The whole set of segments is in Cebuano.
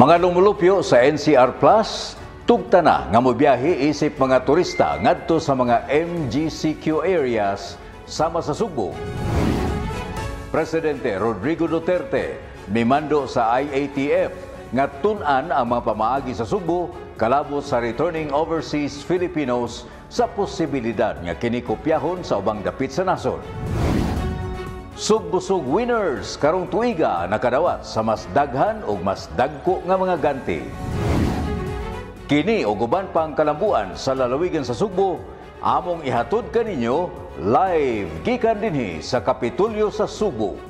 Mga lumulupyo sa NCR Plus, tugta na nga mobiyahe isip mga turista ngadto sa mga MGCQ areas sama sa Sugbo. Presidente Rodrigo Duterte mimando sa IATF nga tun-an ang mga pamaagi sa Sugbo kalabot sa returning overseas Filipinos sa posibilidad nga kini kopyahon sa ubang dapit sa nasod. Sugbusog winners karong tuiga nakadawat sa mas daghan ug mas dagko nga mga ganti. Kini og uban pang kalambuan sa lalawigan sa Sugbo, among ihatod kaninyo live gikan dinhi sa Kapitolyo sa Sugbo.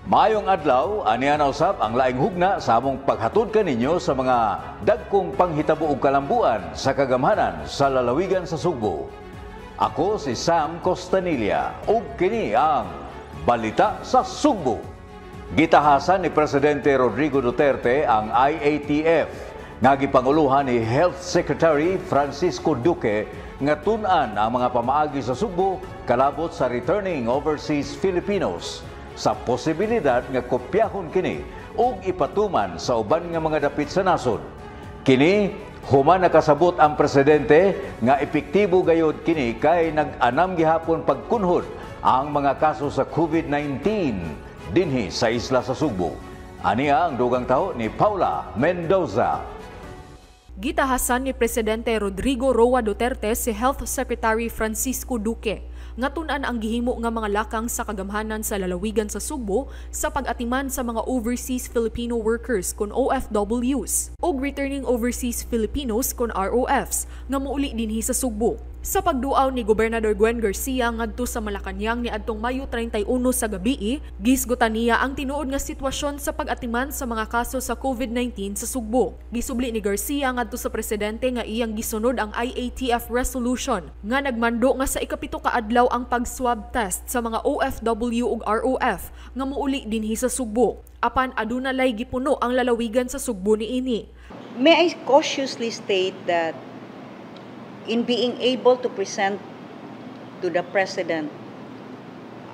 Maayong adlaw, aniya na usab ang laing hugna sa among paghatod kaninyo sa mga dagkong panghitabo ug kalambuan sa kagamhanan sa lalawigan sa Sugbo. Ako si Sam Costanilla ug kini ang Balita sa Sugbo. Gitahasan ni Presidente Rodrigo Duterte ang IATF nga gipanguluhan ni Health Secretary Francisco Duque nga tun-an ang mga pamaagi sa Sugbo kalabot sa returning overseas Filipinos sa posibilidad nga kopyahon kini ug ipatuman sa uban nga mga dapit sa nasod. Kini human nakasabot ang presidente nga epektibo gayod kini kay nag-anam gihapon pagkunhod ang mga kaso sa COVID-19 dinhi sa isla sa Sugbo. Aniya ang dugang taho ni Paula Mendoza. Gitahasan ni Presidente Rodrigo Roa Duterte si Health Secretary Francisco Duque nga tun-an ang gihimo nga mga lakang sa kagamhanan sa lalawigan sa Sugbo sa pag-atiman sa mga overseas Filipino workers kon OFWs ug returning overseas Filipinos kon ROFs nga muuli dinhi sa Sugbo. Sa pagduaw ni Gobernador Gwen Garcia ngadto sa Malacañang niadtong Mayo 31 sa gabii, gisgutan niya ang tinuod nga sitwasyon sa pag-atiman sa mga kaso sa COVID-19 sa Sugbo. Gisubli ni Garcia ngadto sa presidente nga iyang gisunod ang IATF resolution nga nagmando nga sa 7 ka adlaw ang pag-swab test sa mga OFW ug ROF nga muuli dinhi sa Sugbo. Apan aduna lay gipuno ang lalawigan sa Sugbo niini. May I cautiously state that in being able to present to the President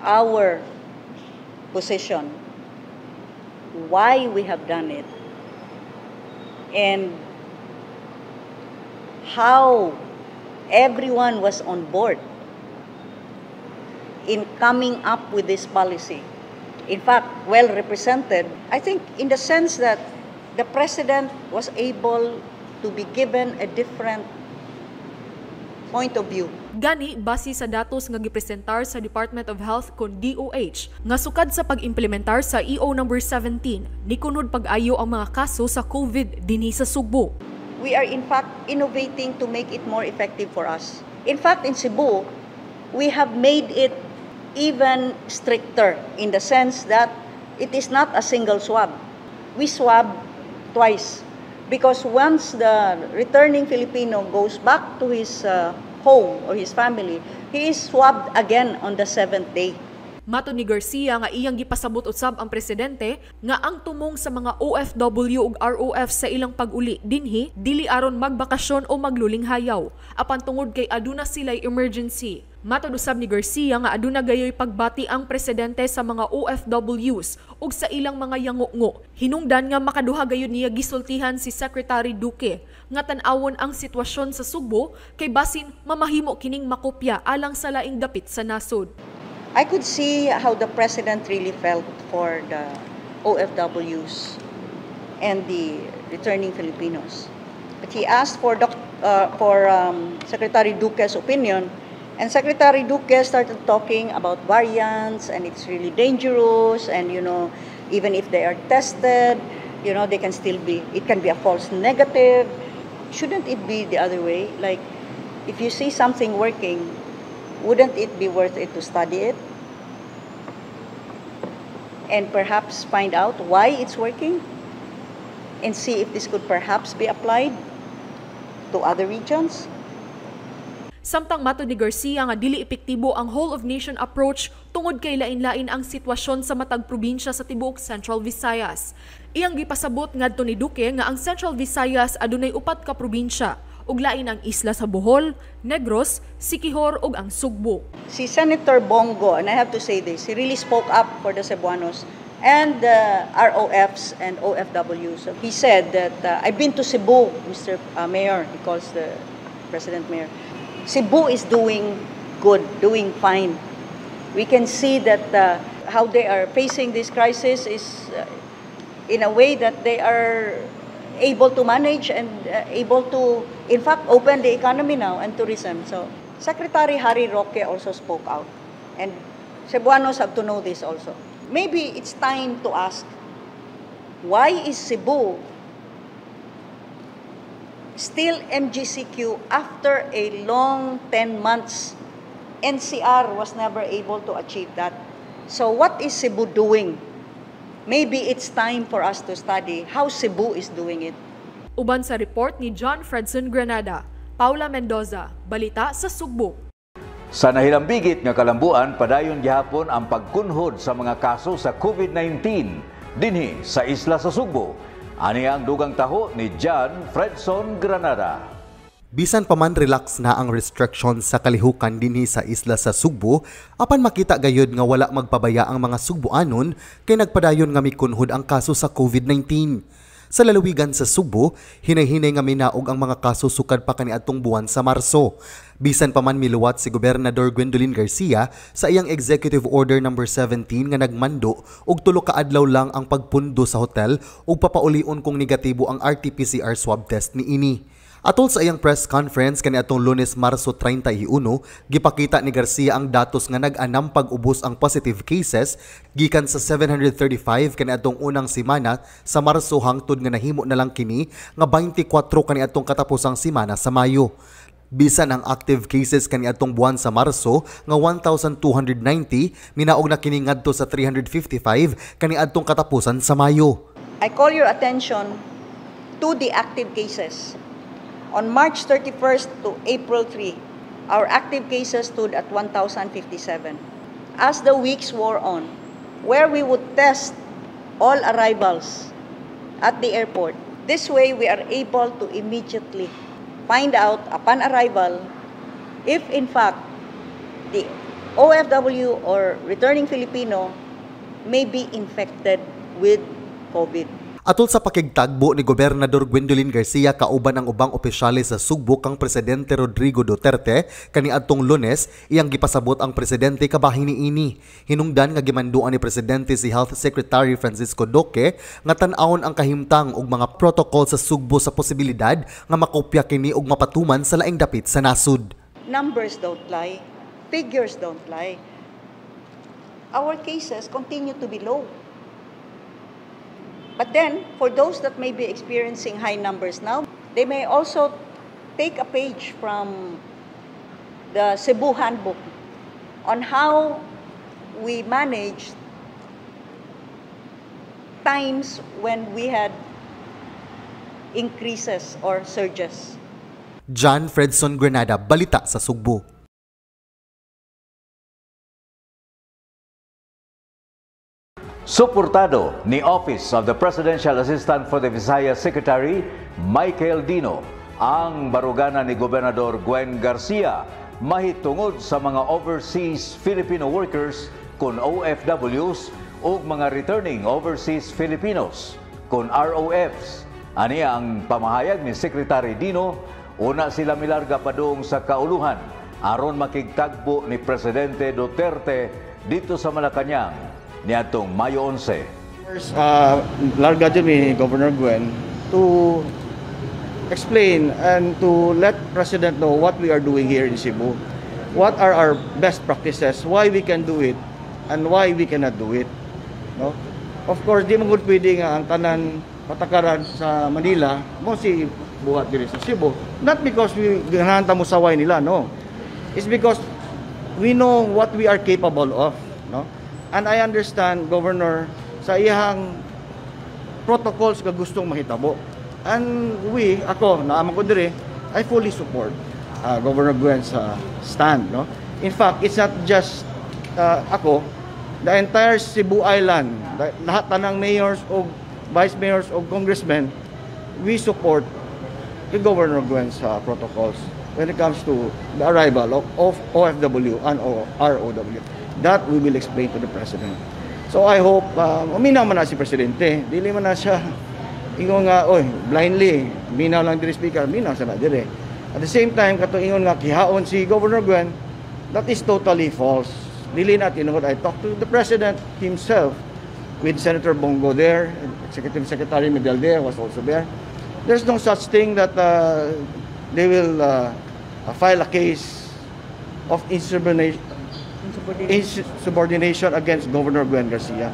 our position, why we have done it, and how everyone was on board in coming up with this policy. In fact, well represented, I think, in the sense that the President was able to be given a different point of view. Gani, base sa datos nga gipresentar sa Department of Health kon DOH, nga sukad sa pag-implementar sa EO number 17, nikunod pag-ayo ang mga kaso sa COVID dinhi sa Sugbo. We are in fact innovating to make it more effective for us. In fact, in Cebu, we have made it even stricter in the sense that it is not a single swab. We swab twice. Because once the returning Filipino goes back to his home or his family, he is swabbed again on the 7th day. Matod ni Garcia nga iyang gipasabot usab ang presidente nga ang tumong sa mga OFW ug ROF sa ilang pag-uli dinhi dili aron magbakasyon o magluling hayaw, apan tungod kay aduna sila'y emergency. Matod usab ni Garcia nga aduna gayoy pagbati ang presidente sa mga OFWs ug sa ilang mga yangungo. Hinungdan nga makaduha gayud niya gisultihan si Secretary Duque nga tan-awon ang sitwasyon sa Sugbo kay basin mamahimo kining makopya alang sa laing dapit sa nasod. I could see how the President really felt for the OFWs and the returning Filipinos. But he asked for Secretary Duque's opinion, and Secretary Duque started talking about variants and it's really dangerous, and even if they are tested, They can still be, it can be a false negative. Shouldn't it be the other way? Like, if you see something working, wouldn't it be worth it to study it? And perhaps find out why it's working? And see if this could perhaps be applied to other regions? Samtang matod ni Garcia nga dili epektibo ang whole of nation approach tungod kay lain-lain ang sitwasyon sa matag probinsya sa tibuok Central Visayas. Iyang gipasabot ngadto ni Duque nga ang Central Visayas adunay upat ka probinsya ug lain ang isla sa Bohol, Negros, Siquijor ug ang Sugbo. Si Senator Bong Go, and I have to say this, he really spoke up for the Cebuanos and the ROFs and OFWs. So he said that, "I've been to Cebu, Mr. Mayor," he calls the President Mayor. "Cebu is doing good, doing fine. We can see that how they are facing this crisis is in a way that they are able to manage and able to, in fact, open the economy now and tourism." So Secretary Harry Roque also spoke out. And Cebuanos have to know this also. Maybe it's time to ask, why is Cebu still MGCQ after a long 10 months? NCR was never able to achieve that. So what is Cebu doing? Maybe it's time for us to study how Cebu is doing it. Uban sa report ni John Fredson Granada, Paula Mendoza, Balita sa Sugbo. Sa nahilambigit nga kalambuan, padayon gihapon ang pagkunhod sa mga kaso sa COVID-19 dinhi sa isla sa Sugbo. Ani ang dugang taho ni John Fredson Granada. Bisan pa man relax na ang restrictions sa kalihukan dinhi sa isla sa Sugbo, apan makita gayud nga wala magpabaya ang mga Sugboanon kay nagpadayon nga mikunhod ang kaso sa COVID-19. Sa lalawigan sa Sugbo, hinay-hinay nga minaog ang mga kaso sukad pa kaniadtong buwan sa Marso. Bisan pa man miluwat si Gobernador Gwendolyn Garcia sa iyang Executive Order number 17 nga nagmando og 3 ka adlaw lang ang pagpundo sa hotel ug papaulion kung negatibo ang RT-PCR swab test niini. Atol sa iyang press conference kaniadtong Lunes, Marso 31, gipakita ni Garcia ang datos nga nag-anam pag-ubos ang positive cases gikan sa 735 kaniadtong unang semana sa Marso hangtod nga nahimo na lang kini nga 24 kaniadtong katapusang semana sa Mayo. Bisan ang active cases kaniadtong buwan sa Marso nga 1,290, minaog na kini ngadto sa 355 kaniadtong katapusan sa Mayo. I call your attention to the active cases. On March 31st to April 3, our active cases stood at 1,057. As the weeks wore on, where we would test all arrivals at the airport, this way we are able to immediately find out upon arrival if in fact the OFW or returning Filipino may be infected with COVID. Atol sa pakigtagbo ni Gobernador Gwendolyn Garcia kauban ang ubang opisyales sa Sugbo kang Presidente Rodrigo Duterte kaniadtong Lunes, iyang gipasabot ang presidente kabahin niini. Hinungdan nga gimanduan ni Presidente si Health Secretary Francisco Duque nga tan-awon ang kahimtang og mga protocol sa Sugbo sa posibilidad nga makopya kini og mapatuman sa laing dapit sa nasud. Numbers don't lie, figures don't lie. Our cases continue to be low. But then, for those that may be experiencing high numbers now, they may also take a page from the Cebu Handbook on how we managed times when we had increases or surges. John Fredson Granada, Balita sa Sugbo. Suportado ni Office of the Presidential Assistant for the Visayas Secretary Michael Dino ang barugana ni Gobernador Gwen Garcia mahitungod sa mga overseas Filipino workers kun OFWs ug mga returning overseas Filipinos kun ROFs. Ani ang pamahayag ni Secretary Dino una sila milarga padung sa kauluhan aron makigtagbo ni Presidente Duterte dito sa Malacañang niadtong Mayo 11. First, larga dyan ni Governor Gwen to explain and to let President know what we are doing here in Cebu. What are our best practices, why we can do it, and why we cannot do it. No? Of course, di man gud pwede nga ang tanan patakaran sa Manila mao si buhat diri sa Cebu. Not because we ganahan ta musaway nila, no. It's because we know what we are capable of, no? And I understand Governor sa iyang protocols nga gustong mahitabo. And we, ako, naa man ko diri, I fully support Governor Gwen sa stand, no? In fact, it's not just ako, the entire Cebu Island, lahat tanang mayors o vice mayors o congressmen, we support the Governor Gwen sa protocols when it comes to the arrival of OFW and ROW. That we will explain to the President. So I hope, uminaw man na si Presidente. Dili man na siya ingon nga, oy, blindly, minaw lang diri, Speaker, minaw sa na diri. At the same time, katong ingon nga kihaon si Governor Gwen, that is totally false. Dili na tinuod. I talked to the President himself with Senator Bong Go there, Executive Secretary Medialdea was also there. There's no such thing that they will file a case of insubordination against Governor Gwen Garcia.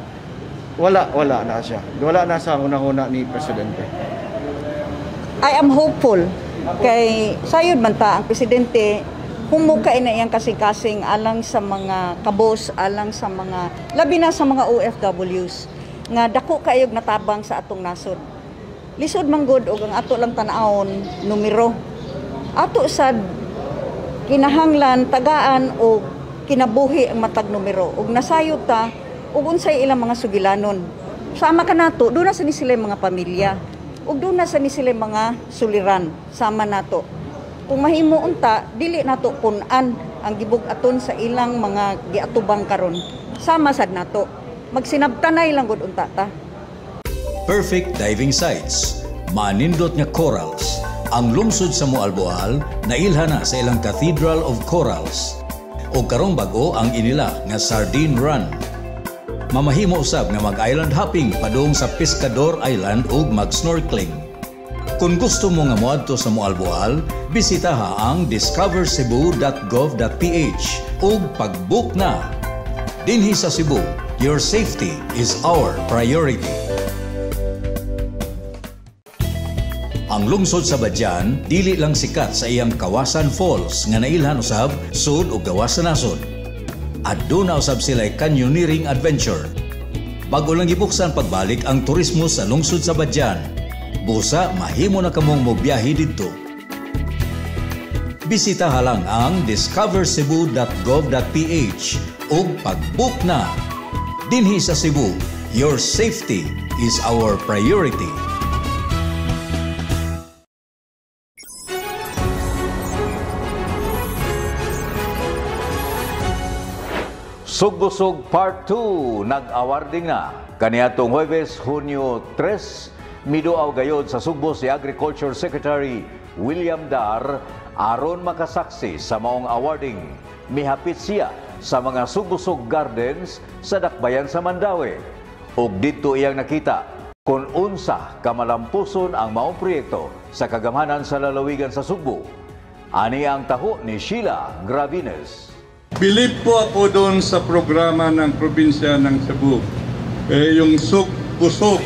Wala, wala na siya. Wala na sa hunahuna ni Presidente. I am hopeful kay sayod man ta ang presidente, humok kay na iyang kasing-kasing alang sa mga kabos, alang sa mga, labi na sa mga OFWs nga dako kayog natabang sa atong nasod. Lisod man gud og ang ato lang tan-awon numero. Ato sad kinahanglan tagaan og kinabuhi ang matag numero ug nasayod ta ug unsay ilang mga sugilanon. Sama kanato, duna sa ni sila mga pamilya ug duna sa ni sila mga suliran sama nato. Kung mahimo unta, dili nato pun-an ang gibug-aton sa ilang mga giatubang karon. Sama sad nato. Magsinabtanay lang gud unta ta. Perfect diving sites, manindot nga corals. Ang lungsod sa Moalboal nailhan na sa ilang Cathedral of Corals. O karong bag-o ang inila nga Sardine Run. Mamahimo usab nga mag-island hopping padung sa Pescador Island ug mag-snorkeling. Kung gusto mo nga moadto sa Moalboal, bisitaha ang discovercebu.gov.ph ug pag-book na. Dinhi sa Cebu, your safety is our priority. Ang lungsod sa Badian dili lang sikat sa iyang Kawasan Falls nga nailhan usab sud ug gawas sa nasod. Aduna usab sila canyoneering adventure. Bag-o lang gibuksan pagbalik ang turismo sa lungsod sa Badian. Busa mahimo na kamong mobiyahe didto. Bisitaha lang ang discovercebu.gov.ph ug pag-book na. Dinhi sa Cebu, your safety is our priority. Sugbusog Part 2 nag-awarding na. Kaniadtong Huwebes, Hunyo 3, miduaw gayod sa Sugbo si Agriculture Secretary William Dar aron makasaksi sa maong awarding. Mihapit siya sa mga Sugbusog Gardens sa Dakbayan sa Mandaue. Ug didto iyang nakita kung unsa kamalampuson ang maong proyekto sa kagamhanan sa lalawigan sa Sugbo. Ani ang taho ni Sheila Gravines. Bilib po ako doon sa programa ng probinsya ng Cebu, yung Sugbusog.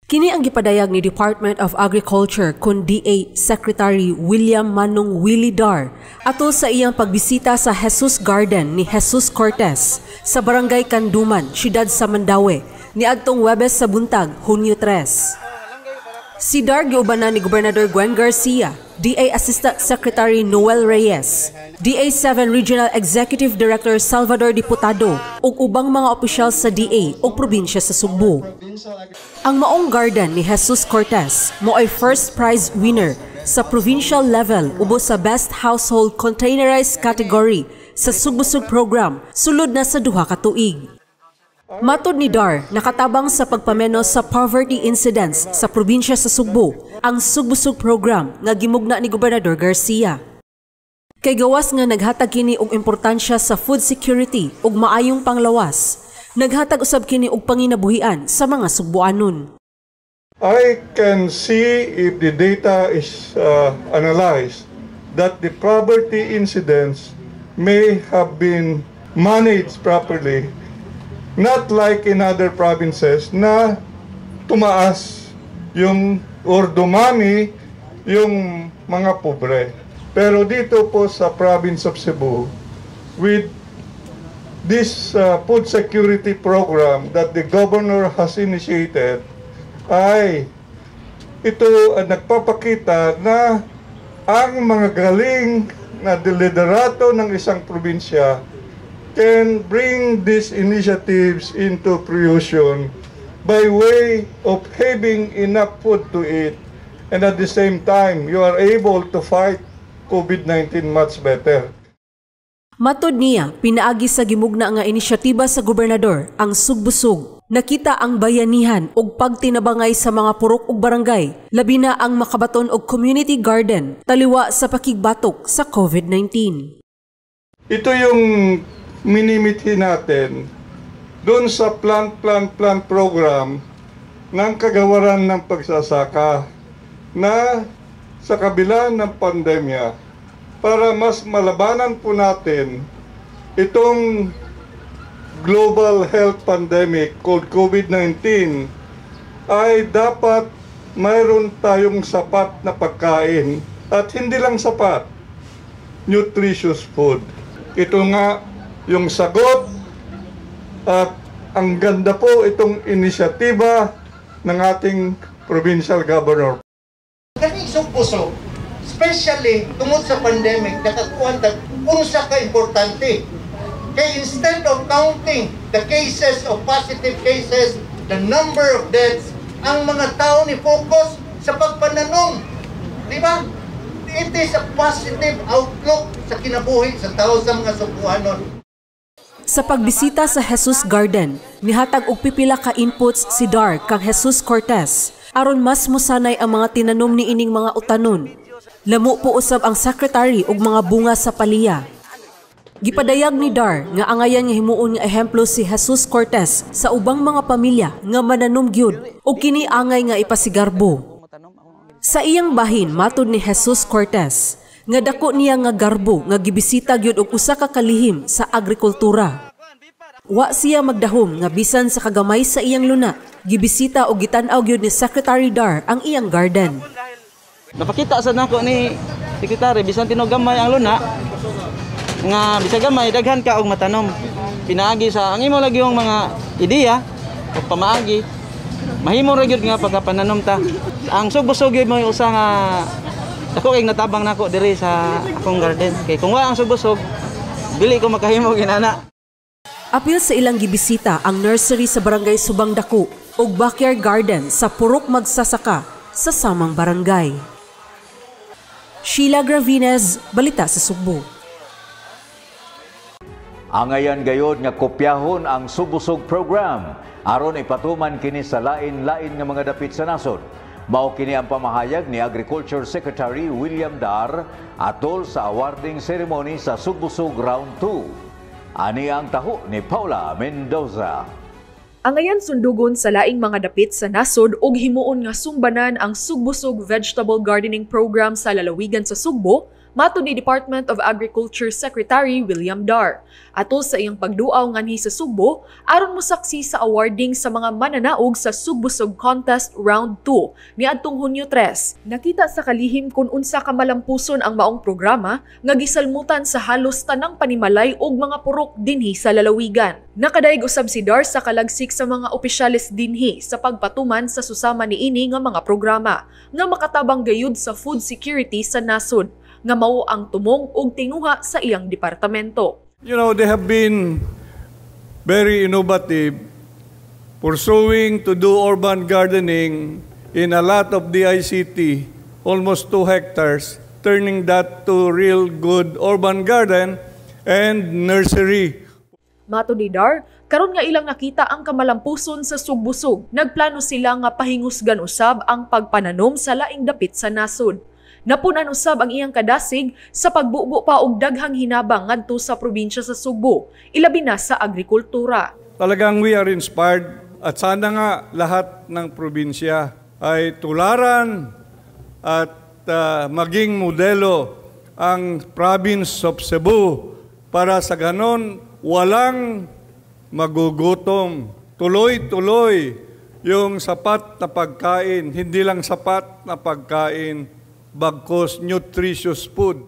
Kini ang gipadayag ni Department of Agriculture kun DA Secretary William Manong Willie Dar atol sa iyang pagbisita sa Jesus Garden ni Jesus Cortez sa Barangay Canduman, siyudad sa Mandaue, niadtong Huwebes sa buntag, Hunyo 3. Si Dar giubanan ni Gobernador Gwen Garcia, DA Assistant Secretary Noel Reyes, DA 7 Regional Executive Director Salvador Diputado ug ubang mga opisyal sa DA ug probinsya sa Sugbo. Ang maong garden ni Jesus Cortez mo ay first prize winner sa provincial level ubos sa Best Household Containerized category sa Sugbusog program sulod na sa 2 ka tuig. Matod ni Dar, nakatabang sa pagpamenos sa poverty incidents sa probinsya sa Sugbo ang Sugbusog program nga gimugna ni Gobernador Garcia. Kay gawas nga naghatag kini og importansya sa food security ug maayong panglawas, naghatag usab kini og panginabuhian sa mga Sugboanon. I can see if the data is analyzed that the poverty incidents may have been managed properly, not like in other provinces na Tumaas yung or dumami yung mga pobre. Pero dito po sa province of Cebu, with this food security program that the governor has initiated, ay ito ay nagpapakita na ang mga galing na liderato ng isang probinsya can bring these initiatives into fruition by way of having enough food to eat, and at the same time you are able to fight COVID-19 much better. Matod niya, pinaagi sa gimugna nga inisyatiba sa gobernador, ang Sugbusog. Nakita ang bayanihan ug pagtinabangay sa mga purok ug barangay, labi na ang makabaton og community garden, taliwa sa pakigbatok sa COVID-19. Ito yung minimithi natin doon sa plant, plant, plant program ng Kagawaran ng Pagsasaka na sa kabila ng pandemya, para mas malabanan po natin itong global health pandemic called COVID-19, ay dapat mayroon tayong sapat na pagkain at hindi lang sapat, nutritious food. Ito nga yung sagot at ang ganda po itong inisyatiba ng ating provincial governor. Kaning Sugbusog, especially tungod sa pandemic, nakakuha tag unsa ka importante. Kay instead of counting the cases of positive cases, the number of deaths, ang mga tao ni focus sa pagpananom. Di ba? It is a positive outlook sa kinabuhi sa tao, sa mga Sugbuanon. Sa pagbisita sa Jesus Garden, nihatag og pipila ka inputs si Dar kang Jesus Cortez aron mas musanay ang mga tinanom ni ining mga utanon. Lamu po usab ang secretary og mga bunga sa paliya. Gipadayag ni Dar nga angayan nga himuon nga ehemplo si Jesus Cortez sa ubang mga pamilya nga mananom gyud ug kini angay nga ipasigarbo. Sa iyang bahin, matud ni Jesus Cortez nga dako niya nga garbo nga gibisita gyud og usa ka kalihim sa agrikultura. Wa siya magdahom nga bisan sa kagamay sa iyang luna, gibisita og gitan-aw gyud ni Secretary Dar ang iyang garden. Napakita sa nako ni Secretary, bisan tinuod gamay ang luna, nga bisag gamay daghan ka og matanom. Pinaagi sa ang imo lagi yung mga ideya o pamaagi, mahimo ra gyud nga pagkapananom ta. Ang Sugbusog gyud mo usa nga dako kay natabang nako diri sa akong garden. Kay kung wa ang Sugbusog, dili ko makahimo ginana. Apil sa ilang gibisita ang nursery sa Barangay Subang Daku ug backyard garden sa Purok Magsasaka sa samang barangay. Sheila Gravines, Balita sa Sugbo. Angayan gayod nga kopyahon ang Sugbusog program aron ipatuman kini sa lain-lain nga mga dapit sa nasod. Mao kini ang pamahayag ni Agriculture Secretary William Dar atol sa awarding ceremony sa Sugbusog Round 2. Ani ang taho ni Paula Mendoza. Angayan sundugon sa laing mga dapit sa nasod ug himuon nga sumbanan ang Sugbusog Vegetable Gardening Program sa lalawigan sa Sugbo, matod ni Department of Agriculture Secretary William Dar. Atol sa iyang pagduaw nganhi sa Sugbo, aron mosaksi sa awarding sa mga mananaog sa Sugbusog Contest Round 2 niadtong Hunyo 3. Nakita sa kalihim kung unsa ka malampuson ang maong programa nga gisalmutan sa halos tanang panimalay ug mga purok dinhi sa lalawigan. Nakadaig usab si Dar sa kalagsik sa mga opisyales dinhi sa pagpatuman sa susama niini nga mga programa nga makatabang gayud sa food security sa nasod nga mao ang tumong ug tinguha sa iyang departamento. They have been very innovative, pursuing to do urban gardening in a lot of DICT, almost 2 hectares, turning that to real good urban garden and nursery. Matod ni Dar, karon nga ilang nakita ang kamalampuson sa Sugbusog, nagplano sila nga pahingusgan usab ang pagpananom sa laing dapit sa nasod. Napunan usab ang iyang kadasig sa pagbubo pa og daghang hinabang ngadto sa probinsya sa Sugbo, ilabi na sa agrikultura. Talagang we are inspired at sana nga lahat ng probinsya ay tularan at maging modelo ang province of Cebu para sa ganon walang magugutom. Tuloy-tuloy Yung sapat na pagkain, hindi lang sapat na pagkain, bagkus nutritious food.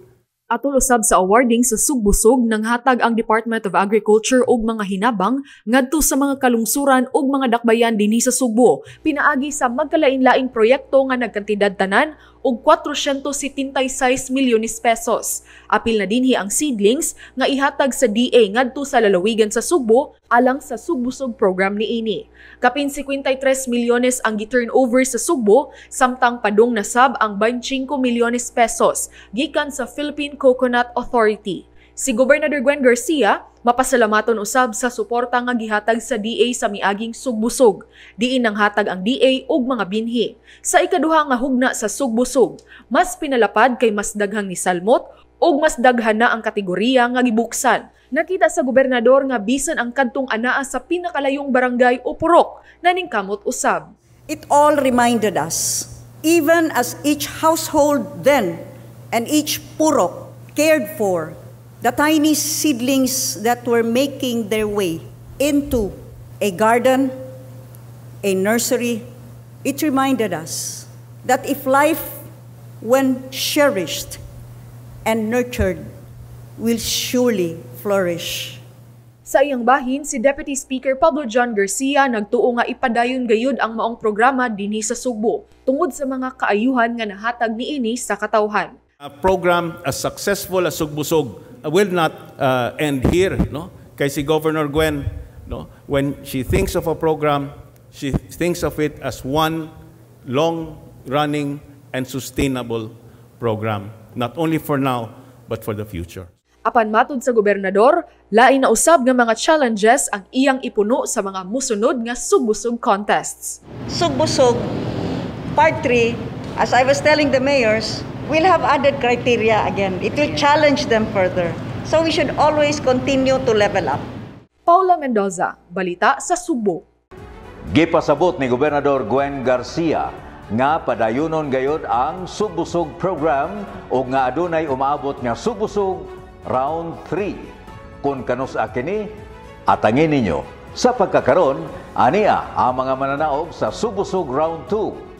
Atol usab sa awarding sa Sugbusog, nanghatag ang Department of Agriculture og mga hinabang ngadto sa mga kalungsuran ug mga dakbayan dinhi sa Sugbo pinaagi sa magkalain-laing proyekto nga nagkantidad tanan og 476 milyones pesos. Apil na dinhi ang seedlings nga ihatag sa DA ngadto sa lalawigan sa Sugbo alang sa Sugbusog program niini. Kapin 53 milyones ang gi-turnover sa Sugbo, samtang padung nasab ang 25 milyones pesos gikan sa Philippine Coconut Authority. Si Gobernador Gwen Garcia mapasalamaton usab sa suporta nga gihatag sa DA sa miaging Sugbusog. Diin nanghatag ang DA og mga binhi. Sa ikaduha nga hugna sa Sugbusog, mas pinalapad kay mas daghang nisalmot ug mas daghan na ang kategoriya nga gibuksan. Nakita sa gobernador nga bisan ang kadtong anaa sa pinakalayong barangay o purok naningkamot usab. It all reminded us, even as each household then and each purok cared for the tiny seedlings that were making their way into a garden, a nursery, it reminded us that if life, when cherished and nurtured, will surely flourish. Sa iyang bahin, si Deputy Speaker Pablo John Garcia nagtuo nga ipadayon gayud ang maong programa dinhi sa Sugbo tungod sa mga kaayuhan nga nahatag niini sa katawhan. A program as successful as Sugbusog will not end here, no? Kay si Governor Gwen, no, when she thinks of a program, she thinks of it as one long-running and sustainable program, not only for now, but for the future. Apan matud sa gobernador, lain na usab nga mga challenges ang iyang ipuno sa mga musunod nga Sugbusog contests. Sugbusog Part 3, as I was telling the mayors, will have added criteria again. It will challenge them further. So we should always continue to level up. Paula Mendoza, Balita sa Sugbo. Gipasabot ni Gobernador Gwen Garcia nga padayunon gayod ang Sugbusog program o nga adunay umaabot nga Sugbusog Round 3. Kung kanus-a kini, atangin ninyo. Sa pagkakaron, ania ang mga mananaog sa Sugbusog Round 2.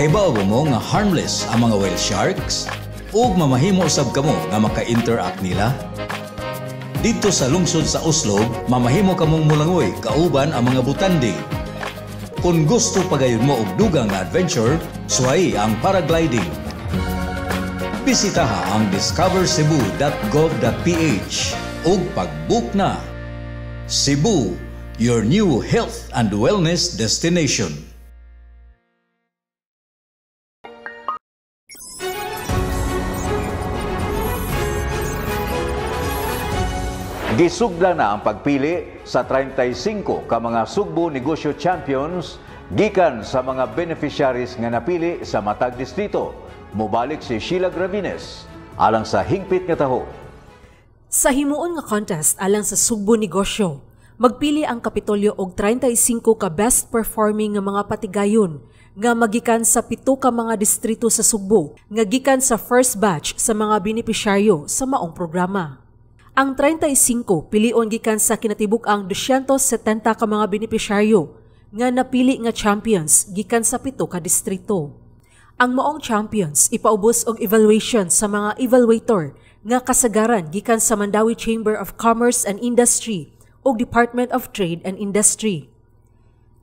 Kahibaw mo nga harmless ang mga whale sharks? Ug mamahimo sab kamo nga maka-interact nila? Didto sa lungsod sa Oslob, mamahimo kamong mulangoy kauban ang mga butandi. Kung gusto pagayon mo og dugang nga adventure, suwayi ang paragliding. Bisitaha ang discovercebu.gov.ph ug pag-book na. Cebu, your new health and wellness destination. Gisugdan na ang pagpili sa 35 ka mga Sugbo Negosyo Champions gikan sa mga beneficiaries nga napili sa matag distrito. Mobalik si Sheila Gravines alang sa hingpit nga taho. Sa himuon nga contest alang sa Sugbo Negosyo, magpili ang Kapitolyo og 35 ka best performing nga mga patigayon nga magikan sa 7 ka mga distrito sa Sugbo nga gikan sa first batch sa mga benepisyaryo sa maong programa. Ang 35 pilion gikan sa kinatibuk-ang 270 ka mga benepisyaryo nga napili nga champions gikan sa 7 ka distrito. Ang maong champions ipaubos og evaluation sa mga evaluator nga kasagaran gikan sa Mandaue Chamber of Commerce and Industry ug Department of Trade and Industry.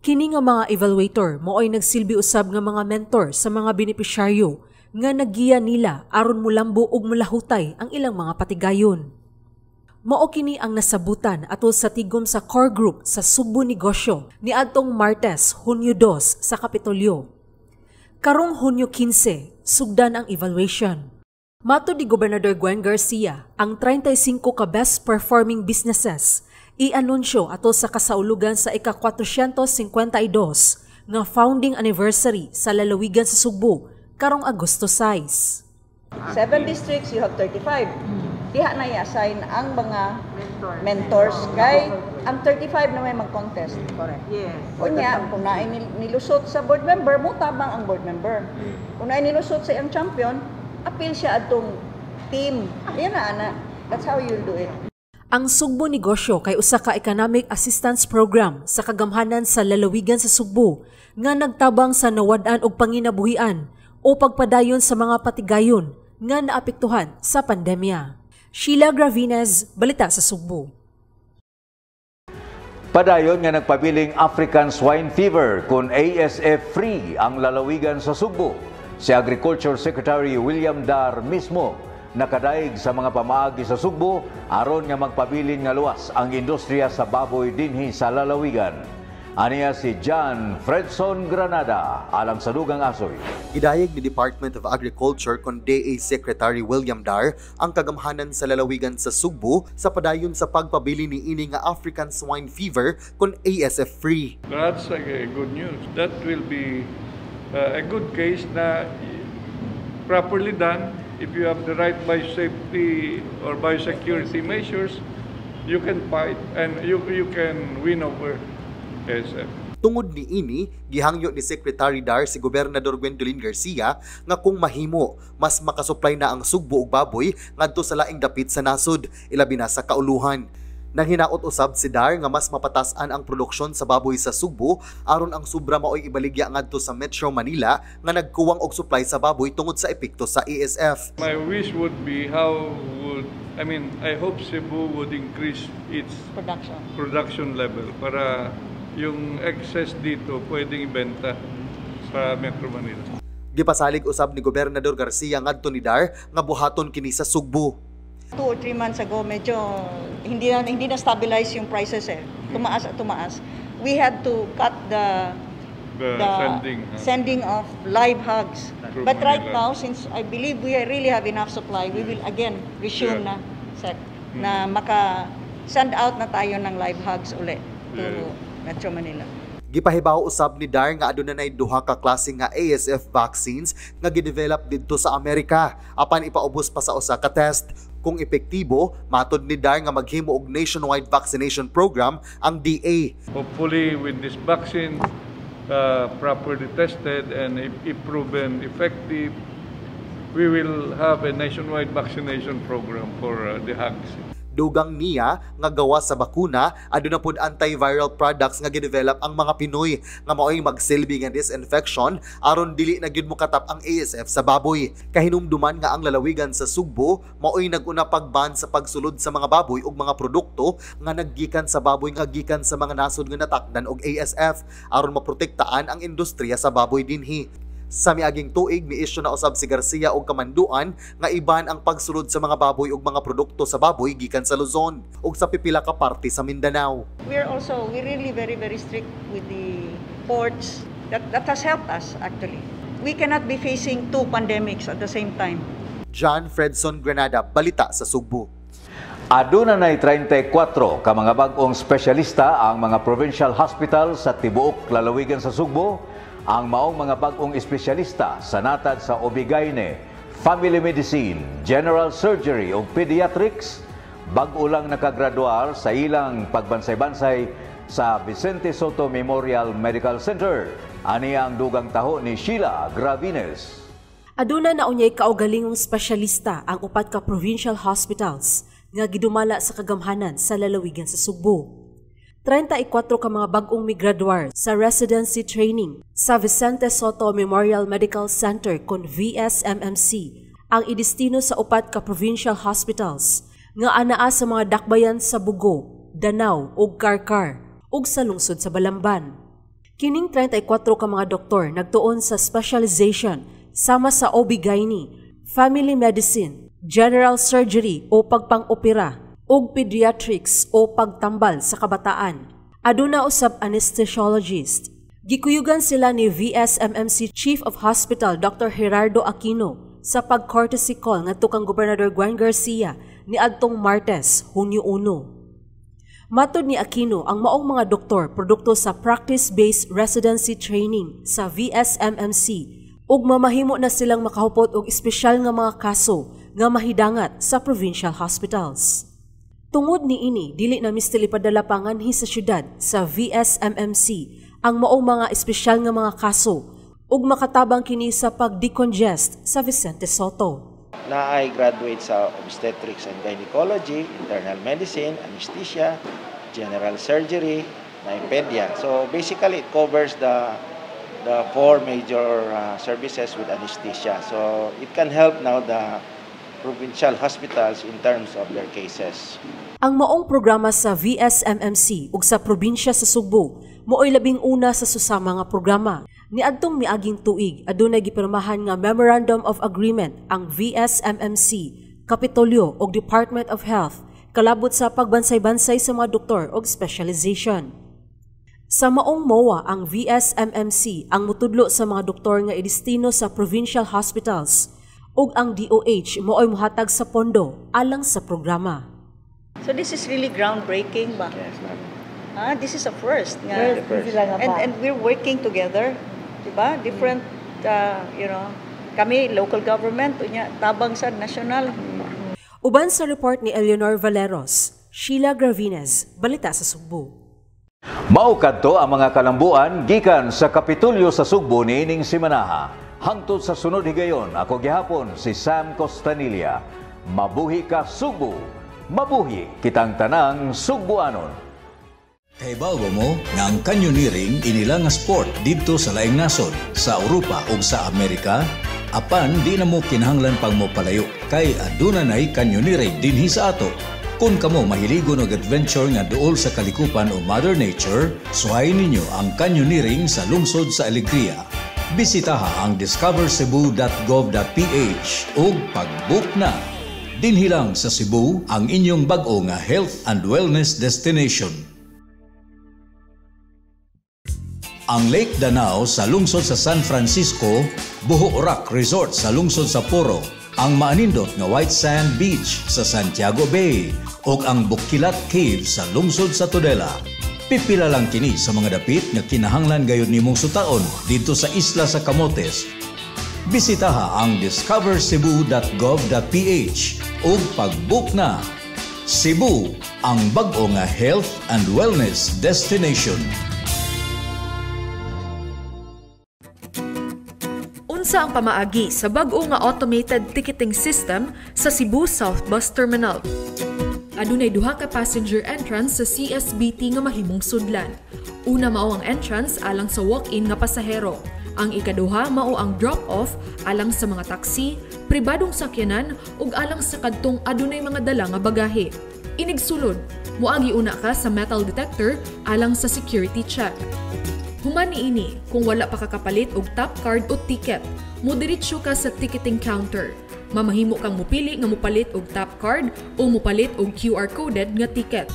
Kini nga mga evaluator maoy nagsilbi usab nga mga mentor sa mga benepisyaryo nga naggiya nila aron mulambo ug mulahutay ang ilang mga patigayon. Mao kini ang nasabutan atol sa tigom sa core group sa Sugbo Negosyo niadtong Martes, Hunyo 2 sa Kapitolyo. Karong Hunyo 15, sugdan ang evaluation. Matod ni Gobernador Gwen Garcia, ang 35 ka best performing businesses i-anunsyo atol sa kasaulugan sa ika-452 nga founding anniversary sa lalawigan sa Sugbo karong Agosto 6. 7 districts, you have 35. Diha na i-assign ang mga mentors kay ang 35 na may mag-contest. Correct. Yes. Unya, kung naay nilusot sa board member, mo tabang ang board member. Kung naay nilusot sa iyang champion, appeal siya adtong team. Yan na, ana. That's how you'll do it. Ang Sugbo Negosyo kay usa ka economic assistance program sa kagamhanan sa lalawigan sa Sugbo nga nagtabang sa nawad-an og panginabuhian o pagpadayon sa mga patigayon nga naapektuhan sa pandemya. Sheila Gravines, Balita sa Sugbo. Padayon nga nagpabiling African Swine Fever kung ASF free ang lalawigan sa Sugbo. Si Agriculture Secretary William Dar mismo nakadaig sa mga pamaagi sa Sugbo aron nga magpabilin nga luwas ang industriya sa baboy dinhi sa lalawigan. Aniya si John Fredson Granada alang sa dugang asoy. Gidayeg ni Department of Agriculture kon DA Secretary William Dar ang kagamhanan sa lalawigan sa Sugbo sa padayon sa pagpabili ni ini nga African Swine Fever kon ASF free. That's a good news. That will be a good case na properly done. If you have the right biosafety or biosecurity measures, you can fight and you can win over ASF. Tungod ni ini, gihangyo ni Secretary Dar si Gobernador Gwendolyn Garcia nga kung mahimo, mas makasupply na ang Sugbo ug baboy ngadto sa laing dapit sa nasod, ilabi na sa kauluhan. Nang hinaot usab si Dar nga mas mapatasan ang produksyon sa baboy sa Sugbo aron ang sobra maoy ibaligya ngadto sa Metro Manila nga nagkuwang og supply sa baboy tungod sa epekto sa ASF. My wish would be I hope Cebu would increase its production level para yung excess dito pwedeng ibenta sa Metro Manila. Gipasalig usab ni Gobernador Garcia ngadto ni Dar nga buhaton kini sa Sugbo. 2 or 3 months ago, medyo hindi na stabilize yung prices eh. Tumaas at tumaas. We had to cut the sending of live hogs. But right now, since I believe we really have enough supply, we will again resume na, Sec, na maka send out na tayo ng live hogs uli to Metro Manila. Gipahibaw usab ni Dar nga aduna nay duha ka klase nga ASF vaccines nga gidevelop didto sa Amerika apan ipaubos pa sa usa ka test. Kung epektibo, matod ni Dar nga maghimo og nationwide vaccination program ang DA. Hopefully with this vaccine properly tested and if proven effective, we will have a nationwide vaccination program for the hogs. 2 Dugang niya nga gawa sa bakuna, aduna pod antiviral products nga gidevelop ang mga Pinoy nga maoy magsilbi nga disinfection aron dili na gyud mokatap ang ASF sa baboy. Kahinumduman nga ang lalawigan sa Sugbo maoy naguna pagban sa pagsulod sa mga baboy ug mga produkto nga naggikan sa baboy nga gikan sa mga nasod nga natakdan og ASF aron maprotektaan ang industriya sa baboy dinhi. Sa miaging tuig, ni-issue na usab si Garcia og kamanduan nga iban ang pagsulod sa mga baboy ug mga produkto sa baboy gikan sa Luzon ug sa pipila ka parte sa Mindanao. We're really very, very strict with the ports. That has helped us, actually. We cannot be facing two pandemics at the same time. John Fredson Granada, Balita sa Sugbo. Aduna nay 34 ka mga bag-ong espesyalista ang mga provincial hospital sa tibuok lalawigan sa Sugbo. Ang maong mga bag-ong espesyalista sa natad sa OB-GYN, Family Medicine, General Surgery ug Pediatrics, bag-o lang nakagraduar sa ilang pagbansay-bansay sa Vicente Sotto Memorial Medical Center. Ani ang dugang taho ni Sheila Gravines. Aduna na unyay kaugalingong espesyalista ang upat ka provincial hospitals nga gidumala sa kagamhanan sa lalawigan sa Sugbo. 34 ka mga bag-ong migraduar sa residency training sa Vicente Sotto Memorial Medical Center kon VSMMC ang idestino sa upat ka provincial hospitals nga anaa sa mga dakbayan sa Bogo, Danao ug Carcar ug sa lungsod sa Balamban. Kining 34 ka mga doktor nagtuon sa specialization sama sa OB-GYN, Family Medicine, General Surgery o pagpang-opera, ug pediatrics o pagtambal sa kabataan. Aduna usab anesthesiologist. Gikuyugan sila ni VSMMC Chief of Hospital Dr. Gerardo Aquino sa pag-courtesy call ngadto kang Gobernador Gwen Garcia ni adtong Martes, Hunyo 1. Matod ni Aquino, ang maong mga doktor produkto sa practice-based residency training sa VSMMC ug mamahimo na silang makahupot og espesyal nga mga kaso nga mahidangat sa provincial hospitals. Tungod ni ini, dili na misti ipadala panganhi sa syudad sa VSMMC ang maong mga espesyal nga mga kaso ug makatabang kini sa pag-decongest sa Vicente Sotto. Na ay graduate sa obstetrics and gynecology, internal medicine, anesthesia, general surgery, na pedia. So basically it covers the four major services with anesthesia. So it can help now the provincial hospitals in terms of their cases. Ang maong programa sa VSMMC ug sa probinsya sa Sugbo mao'y 11 sa susama nga programa. Niadtong miaging tuig, adunay gipirmahan nga Memorandum of Agreement ang VSMMC, Kapitolyo ug Department of Health kalabot sa pagbansay-bansay sa mga doktor og specialization. Sa maong MOA, ang VSMMC ang mutudlo sa mga doktor nga idestino sa provincial hospitals ug ang DOH mao'y mohatag sa pondo alang sa programa. So this is really groundbreaking ba? Yes, ma'am. This is a first nga. The first. And we're working together, diba? Different, kami local government unya tabang sa national. Uban sa report ni Eleanor Valeros, Sheila Gravines, Balita sa Sugbo. Mao kadto ang mga kalambuan gikan sa Kapitolyo sa Sugbo niining simanaha. Hangtod sa sunod higayon, ako gihapon si Sam Costanilla. Mabuhi ka, Sugbo. Mabuhi kitang tanang Sugbuanon. Kahibaw ba mo nga ang canyoneering inila nga sport didto sa laing nasod, sa Europa ug sa Amerika? Apan di na mo kinahanglan pang mopalayo kay aduna nay canyoneering dinhi sa ato. Kung kamo mahiligon og adventure nga duol sa kalikupan o Mother Nature, suhayin ninyo ang canyoneering sa lungsod sa Alegria. Bisitaha ang discovercebu.gov.ph ug pag-book na. Dinhi lang sa Cebu ang inyong bag-o nga health and wellness destination. Ang Lake Danao sa lungsod sa San Francisco, Buho Rock Resort sa lungsod sa Poro, ang maanindot nga White Sand Beach sa Santiago Bay, ug ang Bukilat Cave sa lungsod sa Tudela. Pipila lang kini sa mga dapit nga kinahanglan gayud nimong sutaon didto sa isla sa Camotes. Bisitaha ang discovercebu.gov.ph ug pag-book na. Cebu, ang bag-o nga health and wellness destination. Unsa ang pamaagi sa bag-o nga automated ticketing system sa Cebu South Bus Terminal? Adunay duha ka passenger entrance sa CSBT nga mahimong sudlan. Una mao ang entrance alang sa walk-in nga pasahero. Ang ikaduha mao ang drop-off alang sa mga taxi, pribadong sakyanan ug alang sa kadtong adunay mga dala nga bagahe. Inigsulod, moagi una ka sa metal detector alang sa security check. Human niini, kung wala pa ka kapalit og tap card o ticket, modiretso ka sa ticketing counter. Mamahimo kang mupili nga mupalit og tap card o mupalit og QR coded nga ticket.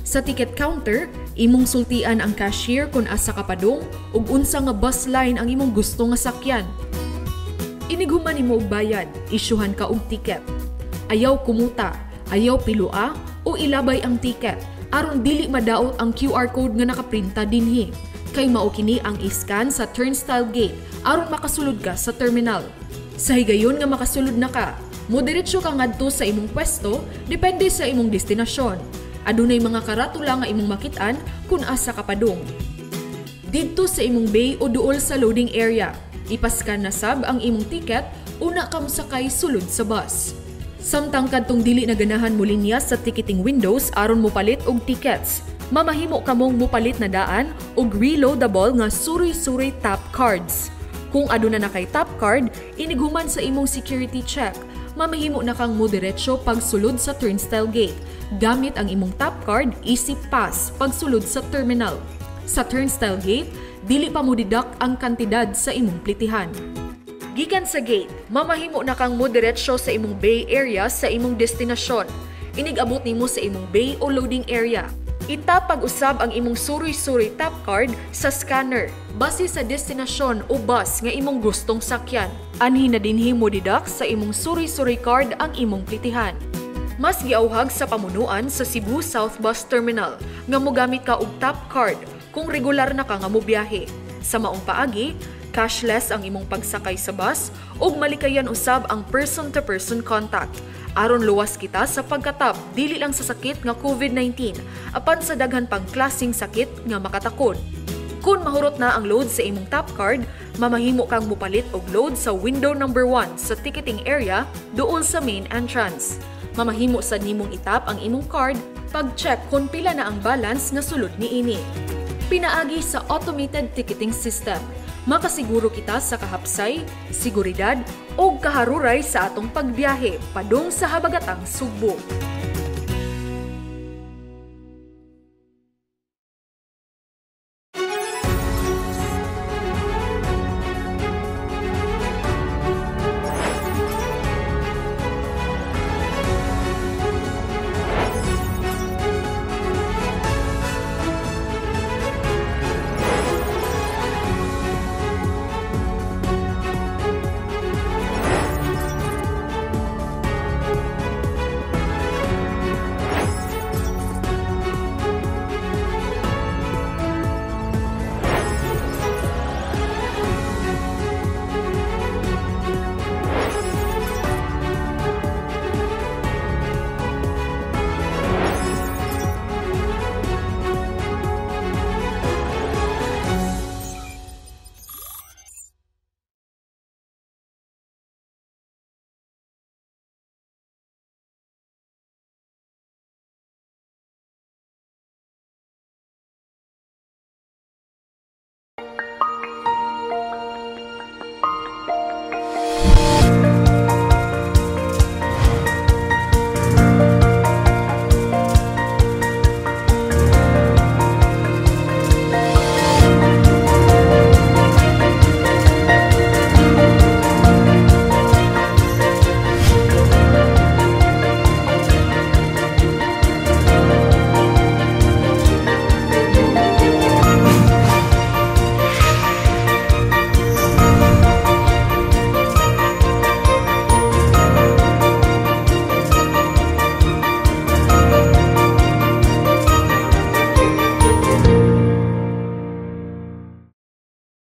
Sa ticket counter, imong sultian ang cashier kung asa ka padung ug unsa nga bus line ang imong gusto nga sakyan. Inighuman nimo og bayad, isyuhan ka og ticket. Ayaw kumuta, ayaw pilua o ilabay ang ticket aron dili madaot ang QR code nga nakaprinta dinhi. Kay mao kini ang iskan sa turnstile gate aron makasulod ka sa terminal. Sa higayon nga makasulod na ka, modiretso ka ngadto sa imong pwesto depende sa imong destinasyon. Adunay mga karatula nga imong makit-an kung asa ka padung. Didto sa imong bay o duol sa loading area, ipaskan na sab ang imong ticket una ka mosakay sulod sa bus. Samtang kadtong dili na ganahan mo linya sa ticketing windows aron mopalit og tickets, mamahimo kamong mopalit na daan og reloadable nga suroy-suroy tap cards. Kung aduna na kay tap card, inighuman sa imong security check, mamahimo na kang modiretso pagsulod sa turnstile gate. Gamit ang imong tap card, isip pass pagsulod sa terminal. Sa turnstile gate, dili pa mo deduct ang kantidad sa imong plitihan. Gikan sa gate, mamahimo na kang modiretso sa imong bay area sa imong destinasyon. Inig-abot nimo sa imong bay o loading area. Itap pag-usab ang imong suroy-suroy tap card sa scanner base sa destinasyon o bus nga imong gustong sakyan. Anhi na dinhi mo deduct sa imong suroy-suroy card ang imong plitihan. Mas giauhag sa pamunuan sa Cebu South Bus Terminal nga mogamit ka og tap card kung regular na ka nga mobiyahe. Sa maong paagi, cashless ang imong pagsakay sa bus ug malikayan usab ang person-to-person contact. Aron luwas kita sa pagkatap dili lang sa sakit nga COVID-19 apan sa daghan pang klaseng sakit nga makatakod. Kung mahurot na ang load sa imong tap card, mamahimo kang mupalit og load sa window number 1 sa ticketing area duol sa main entrance. Mamahimo sad nimong itap ang imong card pag-check kung pila na ang balance nga sulod niini. Pinaagi sa automated ticketing system, makasiguro kita sa kahapsay, seguridad ug kaharuray sa atong pagbiyahe padung sa habagatang Sugbo.